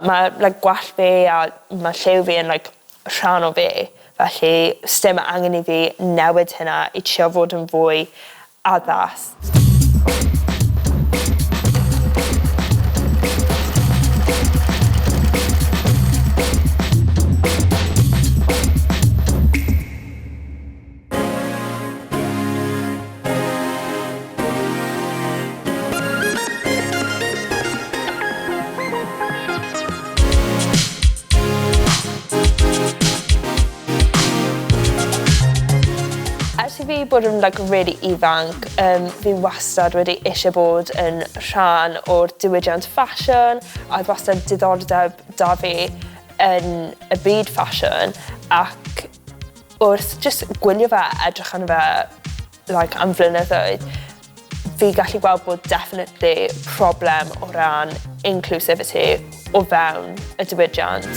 Mae like gwallt fi a ma' lliw fi yn like rhan o fi, felly sdim angen i fi newid hynna i trio fod yn fwy addas. Ers i fi bod yn like really ifanc, fi wastad wedi eisiau bod yn rhan o'r diwydiant ffasiwn a oedd wastad diddordeb 'da fi yn y byd ffasiwn ac wrth jyst gwylio fe a edrych arno fe like am flynyddoedd, fi gallu gweld bod definitely problem o ran inclusivity o fewn y diwydiant.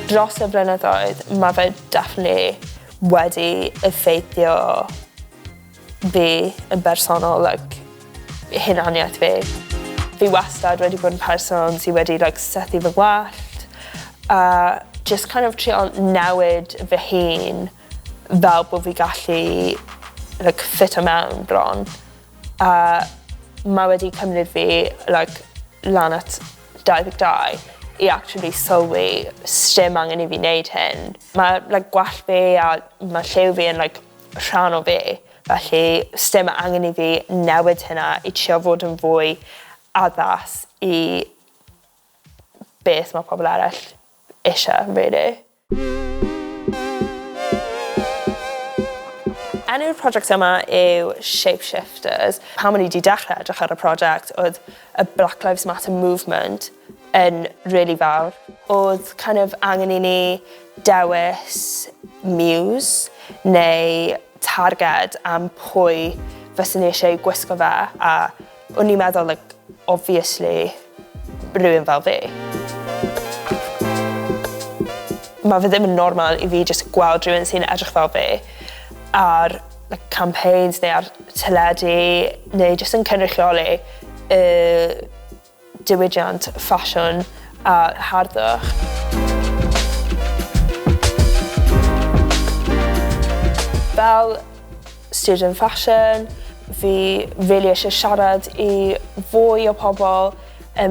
Dros y flynyddoedd, mae fe definitely wedi effeithio fi yn bersonol, like, hunaniaeth fi. Fi wastad wedi bod yn person sydd wedi like, sythu fy ngwallt a just kind of trio newid fy hun fel bod fi gallu like, ffito mewn bron. A mae wedi cymryd fi like, lan at 22 i actually sylwi sdim angen i fi wneud hyn. Mae like, gwallt fi a mae lliw fi yn like, rhan o fi, felly sdim angen i fi newid hynna i trio fod yn fwy addas i beth mae pobl eraill eisiau, really. Enw'r prosiect yma yw Shapeshifters. Pan o'n i wedi dechrau edrych ar y prosiect, oedd y Black Lives Matter movement yn really fawr. Oedd kind of angen i ni dewis muse neu targed am pwy fyswn ni eisiau gwisgo fe a o'n i'n meddwl like, obviously rhywun fel fi. Mae fe ddim yn normal i fi jyst gweld rhywun sy'n edrych fel fi ar like, campaigns neu ar teledu neu jyst yn cynrychioli y diwydiant ffasiwn a harddwch. Fel student fashion, fi really eisiau siarad i fwy o pobl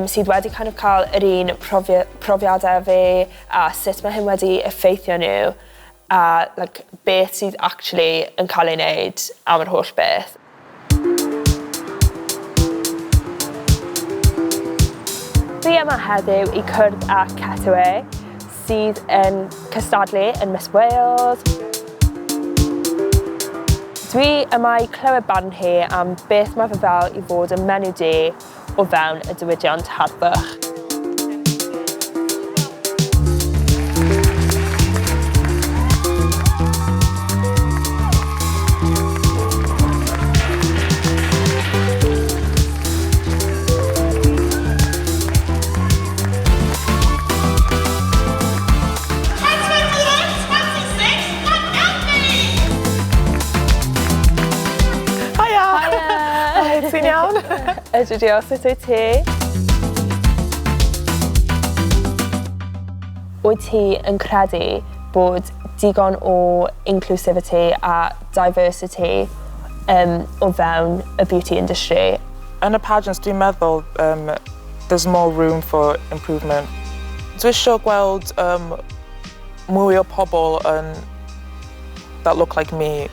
sydd wedi kind of cael yr un profiadau fi a sut mae hyn wedi effeithio nhw a like, beth sydd actually yn cael ei wneud am yr holl beth. Fi yma heddiw i cwrdd â Ketaway, sydd yn cystadlu yn Miss Wales. Dwi yma i clywed barn hi am beth mae fe fel i fod yn menyw du o fewn y diwydiant harddwch. Hiya! Hiya! Ti'n iawn? Ydw, diolch. Sut wyt ti? Wyt ti yn credu bod digon o inclusivity a diversity o fewn y beauty industry? Yn y pageants dwi'n meddwl there's more room for improvement. Dwi isio gweld mwy o pobl yn that look like me,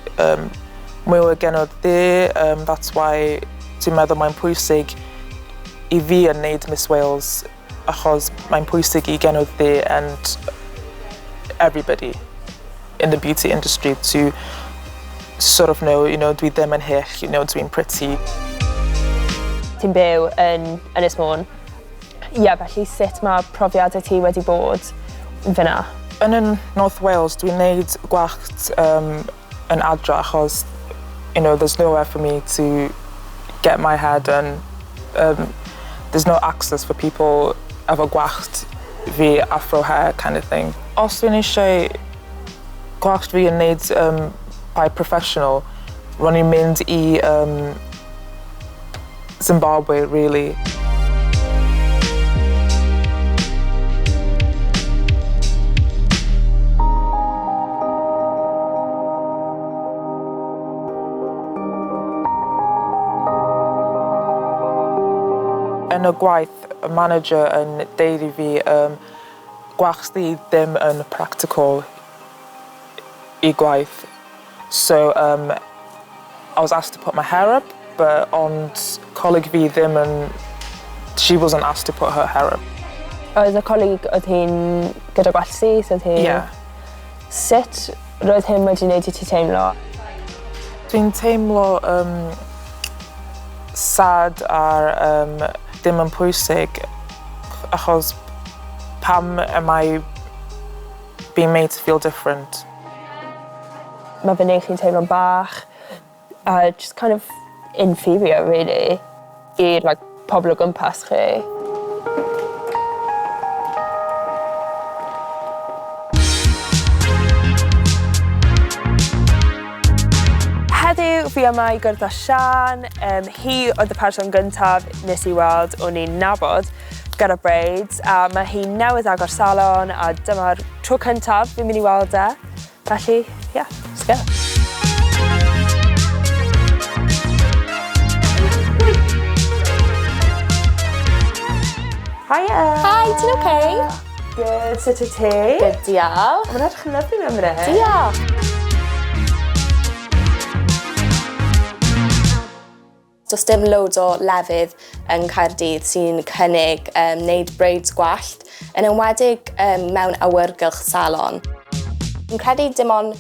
mwy o genod ddu, that's why dwi'n meddwl mae'n pwysig i fi yn neud Miss Wales achos mae'n pwysig i genod ddu and everybody in the beauty industry to sort of know, dwi ddim yn hyll, dwi'n pretty. Ti'n byw yn Ynys Môn. Ie, yeah, felly sut mae profiadau ti wedi bod fyna? Yn yn North Wales, dwi'n neud gwallt yn adra achos there's nowhere for me to get my hair done. There's no access for people efo gwallt fi, afro hair kind of thing. Os dwi'n eisiau gwallt fi yn neud by professional, ro'n i'n mynd i Zimbabwe, really. Yn y gwaith, y manager yn deud i fi um, gwallt chdi ddim yn practical i gwaith. So um, I was asked to put my hair up, but ond colleague fi ddim yn... She wasn't asked to put her hair up. Oedd y colleague, oedd hi'n gyda gwallt syth, oedd hi... Yeah. Sut roedd hyn wedi wneud i ti teimlo? Dwi'n teimlo um, sad a um, ddim yn pwysig achos pam am I being made to feel different? Mae fe'n neud chi'n teimlo'n bach a just kind of inferior really i'r like, pobl o gwmpas chi. Heddiw fi yma i gwrdd â Sian. Um, hi oedd y person gyntaf nes i weld o'n i'n nabod gyda braids a mae hi newydd agor salon a dyma'r tro cyntaf fi'n mynd i weld e. Felly, yeah, let's go. Hiya! Hi, ti'n okay? Good, sut wyt ti? Good, diolch. Mae'n edrych yn lyfli mewn fan hyn. Diolch. Does dim loads o lefydd yng Nghaerdydd sy'n cynnig um, wneud braids gwallt, yn enwedig um, mewn awyrgylch salon. Fi'n credu dim ond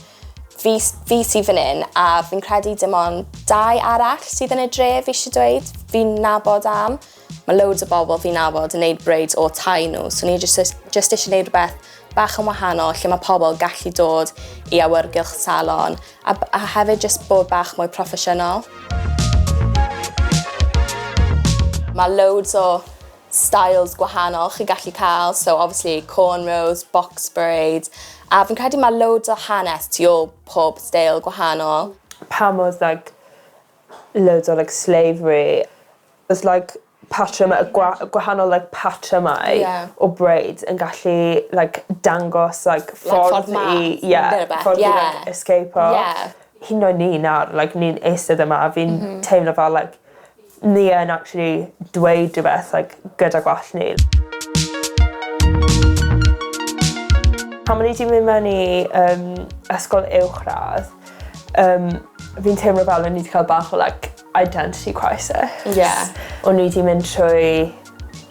fi, fi sydd fan hyn, a fi'n credu dim ond dau arall sydd yn y dref eisiau dweud, fi'n nabod am. Mae loads o bobl fi'n nabod yn neud braids o tai nhw, so ni jyst, jyst eisiau neud rhywbeth bach yn wahanol lle mae pobl gallu dod i awyrgylch salon a, a hefyd jyst bod bach mwy proffesiynol. Mae loads o styles gwahanol chi gallu cael, so obviously cornrows, box braids, a fi'n credu mae loads o hanes tu ôl pob steil gwahanol. Pam oedd like, loads o like, slavery, was like patrymau, y gwa gwahanol like, patrymau yeah. o braids yn gallu like, dangos like, ffordd, like, ffordd i, yeah, ffordd yeah. i like, escape o. Yeah. Hyn oed ni nawr, like, ni'n eistedd yma a fi'n mm -hmm. teimlo fel like, ni yn actually dweud rhywbeth like, gyda gwallt ni. Pan o'n i wedi mynd mewn i um, ysgol uwchradd, um, fi'n teimlo fel o'n i wedi cael bach o like, identity crisis. Yeah. O'n i wedi mynd trwy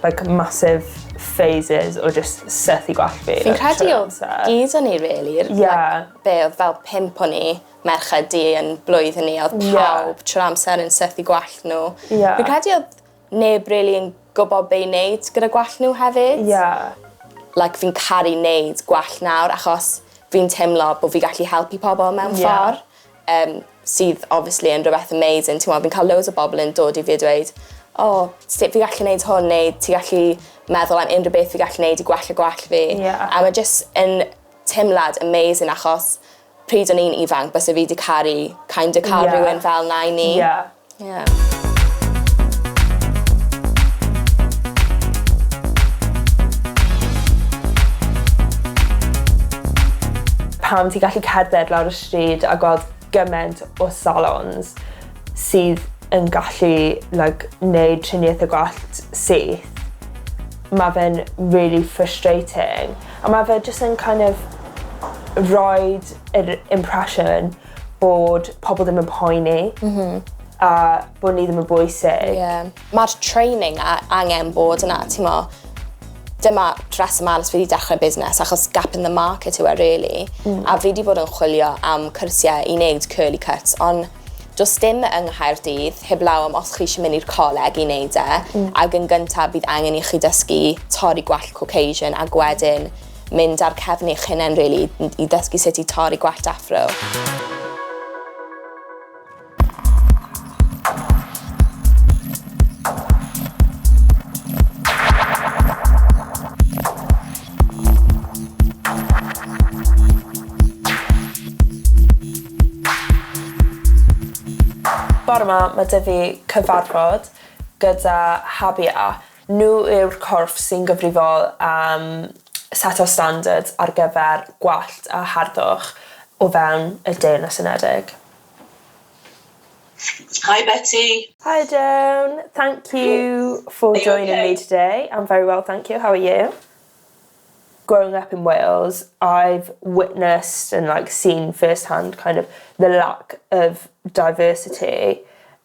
like, massive phases o just sythu gwallt fi. Fi'n credu oedd gyd o'n ni, really. Yeah. Like, be oedd fel pump o'n ni, merched di yn blwyddyn ni, oedd pawb yeah. trwy'r amser yn sythu gwallt nhw. Yeah. Fi'n credu oedd neb really yn gwybod be i wneud gyda gwallt nhw hefyd. Yeah. Like, fi'n caru wneud gwallt nawr achos fi'n teimlo bod fi gallu helpu pobl mewn Yeah. ffordd. Um, sydd obviously yn rhywbeth amazing. Ti'n gwybod, fi'n cael loads o bobl yn dod i fi a dweud, o, oh, sut fi gallu gwneud hwn, neu ti gallu meddwl am unrhyw beth fi gallu gwneud i gwella gwallt fi. Yeah. A mae jyst yn teimlad amazing achos pryd o'n i'n ifanc, byse fi wedi caru kind of cael Yeah. rhywun fel na i ni. Yeah. Yeah. Pam ti'n gallu cerdded lawr y stryd a gweld gymaint o salons sydd yn gallu like, neud triniaeth y gwallt syth, mae fe'n really frustrating. A mae fe jyst yn kind of rhoid yr impression bod pobl ddim yn poeni mm -hmm. a bod ni ddim yn bwysig. Yeah. Mae'r training a angen bod yna, ti'n mo, dyma reswm arall fi wedi dechrau busnes, achos gap in the market yw e, really. Mm. A fi wedi bod yn chwilio am cyrsiau i wneud curly cuts, ond does dim yng Nghaerdydd, heblaw am os chi eisiau mynd i'r coleg i wneud e, ac yn gyntaf bydd angen i chi dysgu torri gwallt Caucasian ac wedyn mynd ar cefn eich hunain, really, i ddysgu sut i torri gwallt afro. Bore 'ma mae 'da fi cyfarfod gyda Habia. Nhw yw'r corff sy'n gyfrifol am set o standards ar gyfer gwallt a harddwch o fewn y Deyrnas Unedig. Hi, Betty. Hi, Joan. Thank you for joining okay? me today. I'm very well, thank you. How are you? Growing up in Wales, I've witnessed and like seen firsthand kind of the lack of diversity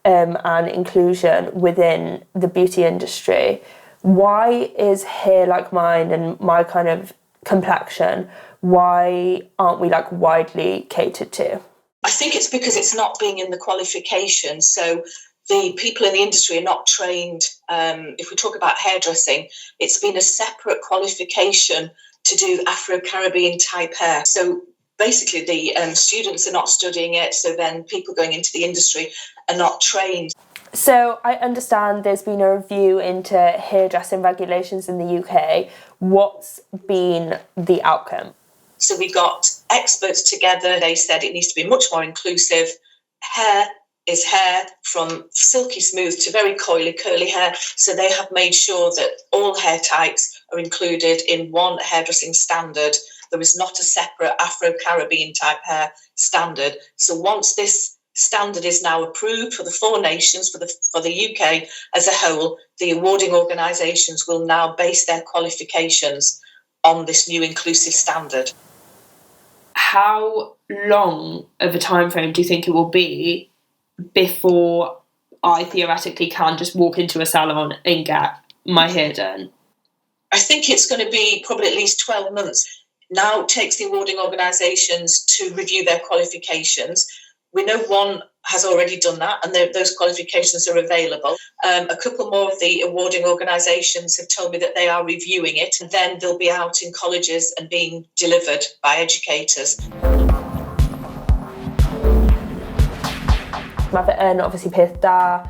and inclusion within the beauty industry. Why is hair like mine and my kind of complexion, why aren't we like widely catered to? I think it's because it's not being in the qualification. So the people in the industry are not trained. If we talk about hairdressing, it's been a separate qualification to do Afro-Caribbean type hair. So basically the students are not studying it, so then people going into the industry are not trained. So I understand there's been a review into hairdressing regulations in the UK. What's been the outcome? So we got experts together. They said it needs to be much more inclusive. Hair is hair, from silky smooth to very coily, curly hair. So they have made sure that all hair types are included in one hairdressing standard. There is not a separate Afro-Caribbean type hair standard. So once this standard is now approved for the four nations, for the UK as a whole, the awarding organisations will now base their qualifications on this new inclusive standard. How long of a time frame do you think it will be before I theoretically can just walk into a salon and get my hair done? I think it's going to be probably at least 12 months. Now it takes the awarding organisations to review their qualifications. We know one has already done that, and those qualifications are available. A couple more of the awarding organisations have told me that they are reviewing it, and then they'll be out in colleges and being delivered by educators. Mae fe yn obviously peth da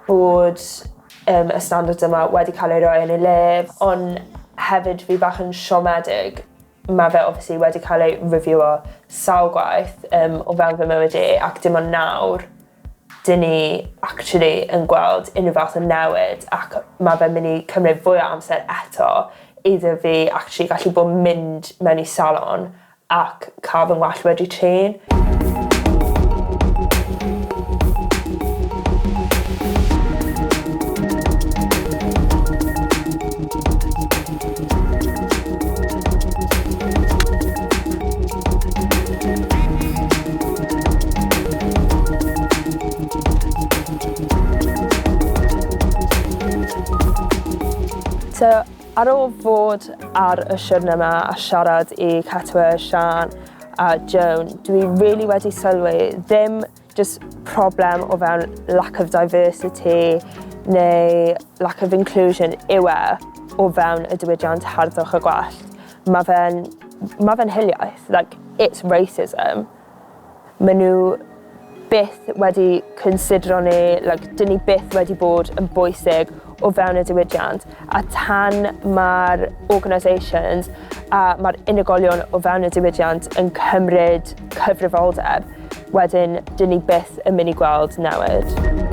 bod y standards yma wedi cael ei roi yn ei le, ond hefyd fi bach yn siomedig. Mae fe obviously wedi cael ei reviewo sawl gwaith o fewn fy mywyd i, ac dim ond nawr dyn ni actually yn gweld unrhyw fath o newid, ac mae fe'n mynd i cymryd fwy o amser eto iddo fi actually gallu bod mynd mewn i salon ac cael fy ngwallt wedi trin. So, ar ôl fod ar y siwrne yma a siarad i Catwa, Sian a Joan, dwi really wedi sylwi ddim just problem o fewn lack of diversity neu lack of inclusion yw e o fewn y diwydiant harddwch a gwallt. Mae fe'n hiliaeth, like, it's racism. Maen nhw byth wedi considero ni, like, dyn ni byth wedi bod yn bwysig o fewn y diwydiant, a tan mae'r organisations a mae'r unigolion o fewn y diwydiant yn cymryd cyfrifoldeb, wedyn dyn ni byth yn mynd i gweld newid.